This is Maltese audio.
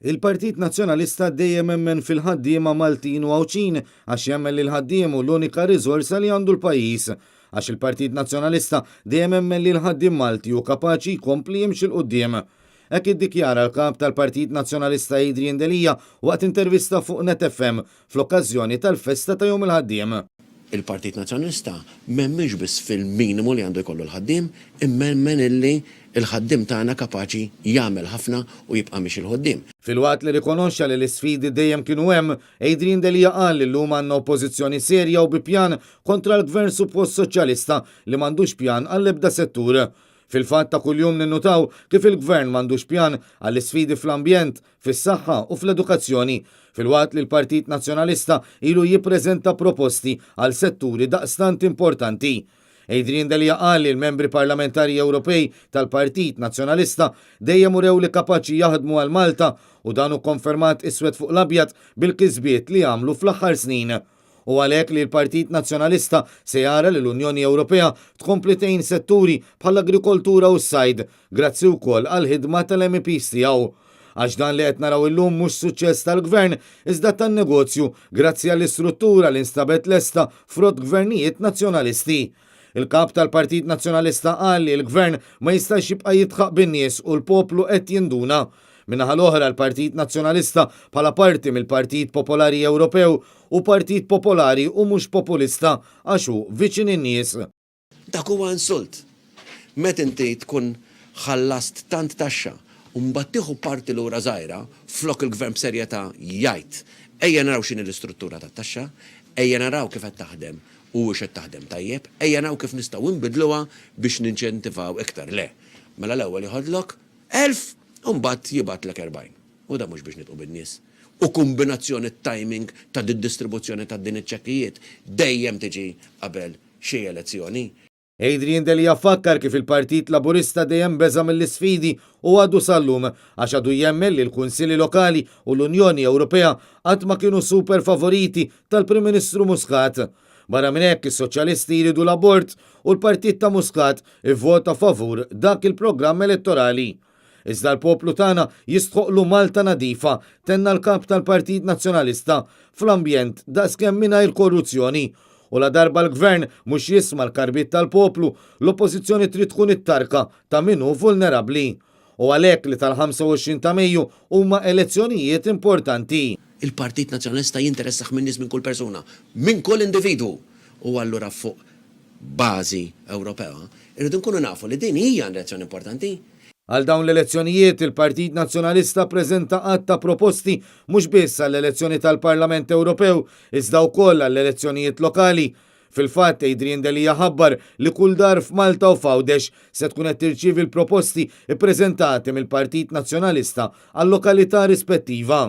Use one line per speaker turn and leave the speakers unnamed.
Il-Partit Nazzjonalista dejjem emmen fil-ħaddiema Maltin u Għawdxin għax jemmen li l-ħaddiem hu l-unika riżorsa li għandu l-pajjiż. Għax il-Partit Nazzjonalista dejjem emmen li l-ħaddiem Malti hu kapaċi jkompli jimxi 'l quddiem. Hekk iddikjara l-Kap tal-Partit Nazzjonalista Adrian Delia waqt intervista fuq Net FM fl-okkażjoni tal-festa ta' Jum il-Ħaddiem.
Il-Partit Nazzjonalista m'hemmx biss fil-minimu li għandu jkollu l-ħaddiem, imma emmen illi l-ħaddiem tagħna kapaċi jagħmel ħafna u jibqa' miexi 'l quddiem.
Filwaqt li rikonoxxa li l-isfidi dejjem kienu hemm, Adrian Delia qal li llum għandna Oppożizzjoni serja u bi pjan kontra l-Gvern suppost Soċjalista li m'għandux pjan għall-ebda settur. Fil-fatt ta' kuljum ninnutaw kif il-Gvern m'għandux pjan għall-isfidi fl-ambjent, fis-saħħa u fl-edukazzjoni, filwaqt li l-Partit Nazzjonalista ilu jippreżenta proposti għal setturi daqstant importanti. Adrian Delia qal li l-membri parlamentari Ewropej tal-Partit Nazzjonalista dejjem urew li kapaċi jaħdmu għal Malta u dan hu konfermat iswed fuq l-abjad bil-kisbiet li għamlu fl-aħħar snin. Hu għalhekk li l-Partit Nazzjonalista se jara li l-Unjoni Ewropea tkompli tgħin setturi bħall-agrikoltura u s-sajd, grazzi wkoll għall-ħidma tal-MEPs tiegħu. Għax dan li qed naraw illum mhux suċċess tal-Gvern iżda tan-negozju grazzi għall-istruttura li nstabet lesta frott gvernijiet Nazzjonalisti. Il-Kap tal-Partit Nazzjonalista qal li l-Gvern ma jistax jibqa' jidħaq bin-nies u l-poplu qed jinduna. Min-naħa l-oħra l-Partit Nazzjonalista bħala parti mill-Partit Popolari Ewropew hu partit popolari u mhux populista għax hu viċin in-nies.
Dak huwa insult. Meta inti tkun ħallast tant taxxa u mbagħad tieħu parti lura żgħira flok il-Gvern b'serjetà jgħid ejja naraw x'inhi l-istruttura tat-taxxa, ejja naraw kif qed taħdem u hux qed taħdem tajjeb, ejja naraw kif nistgħu nbiddluha biex ninċentivaw iktar. Le. Mela l-ewwel joħodlok 1000 u mbagħad jibgħatlek 40. U dan mhux biex nidqu bin-nies. U kumbinazzjoni t-timing ta' did-distribuzzjoni ta' din iċ-ċekkijiet dejjem tiġi qabel xi elezzjoni.
Adrian Delia fakkar kif il-Partit Laburista dejjem beża' mill-isfidi u għadu sal-lum għax għadu jemmen li l-Kunsilli Lokali u l-Unjoni Ewropea qatt ma kienu super favoriti tal-Prim Ministru Muscat. Barra minn hekk, is-Soċjalisti jridu l-abort u l-partit ta' Muscat ivvota favur dak il-programm elettorali. Iżda l-poplu tagħna jistħoqqlu Malta nadifa, tenna l-Kap tal-Partit Nazzjonalista, fl-ambjent daqskemm mingħajr korruzzjoni. U ladarba l-Gvern mhux jisma' l-karbiet tal-poplu, l-Oppożizzjoni trid tkun it-tarka ta' min hu vulnerabbli. U għalhekk li tal-25 ta' Mejju huma elezzjonijiet importanti.
Il-Partit Nazzjonalista jinteressah min-nies minn kull persuna, minn kull individwu! U allura fuq bażi Ewropea, irridu nkunu nafu li din hija elezzjoni importanti.
Għal dawn l-elezzjonijiet, il-Partit Nazzjonalista ppreżenta għadd ta' proposti mhux biss għall-elezzjoni tal-Parlament Ewropew iżda wkoll għall-elezzjonijiet lokali. Fil-fatt, Adrian Delia ħabbar li kull dar f'Malta u f'Għawdex se tkun qed tirċievi l-proposti ppreżentati mill-Partit Nazzjonalista għal-lokalità rispettiva.